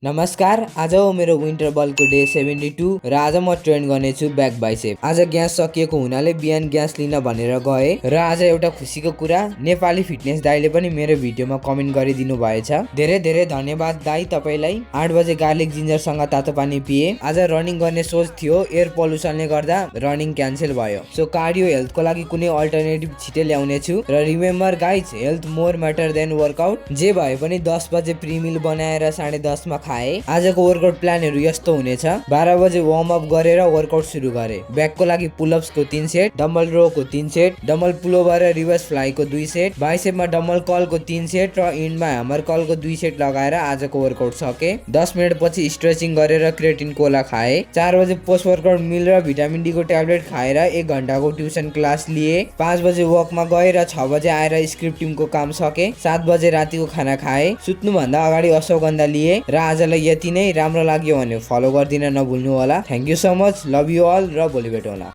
नमस्कार, आज हो मेरो विन्टर बलको डे 72 र आज म ट्रेन गर्नेछु ब्याक बाइसेप। आज ग्यास सकिएको हुनाले बिहान ग्यास लिन भनेर गए र आज एउटा खुसीको कुरा, नेपाली फिटनेस दाइले पनि मेरो भिडियोमा कमेन्ट गरिदिनु भएछ। धेरै धेरै धन्यवाद दाइ तपाईलाई। 8 बजे गार्लिक जिन्जरसँग तातो पानी पिए। आज रनिङ गर्ने सोच थियो, एयर पल्युसनले गर्दा रनिङ क्यान्सल भयो। सो कार्डियो हेल्थको लागि कुनै अल्टरनेटिभ छिटै ल्याउने छु र remember guys, health more matter than workout. जे भए पनि 10 बजे प्री मिल बनाएर 10:30 मा खाए। आजको वर्कआउट प्लानहरू यस्तो हुनेछ। 12 बजे वार्म अप गरेर वर्कआउट सुरु गरे। ब्याकको लागि पुलअप्स को 3 सेट, डम्बल रो को 3 सेट, डम्बल पुलोभर र रिभर्स फ्लाई को 2 सेट, बाइसेपमा डम्बल कर्ल को 3 सेट र इन्डमा ह्यामर कर्ल को 2 सेट लगाएर आजको वर्कआउट सके। 10 मिनेट पछि स्ट्रेचिङ गरेर क्रेटिन कोला खाए। 4 बजे पोस्ट वर्कआउट मिल र भिटामिन डी को ट्याब्लेट खाएर 1 घण्टाको ट्युसन क्लास लिए। 5 बजे वकमा गए र 6 बजे आएर स्क्रिप्ट टिमको काम सके। 7 बजे रातिको खाना खाए। सुत्नु भन्दा अगाडि अश्वगन्धा लिए र आजलाई यति नै। राम्रो लाग्यो भने फलो गरिदिन नभुल्नु होला। Thank you so much, love you all र भोलि भेटौँला।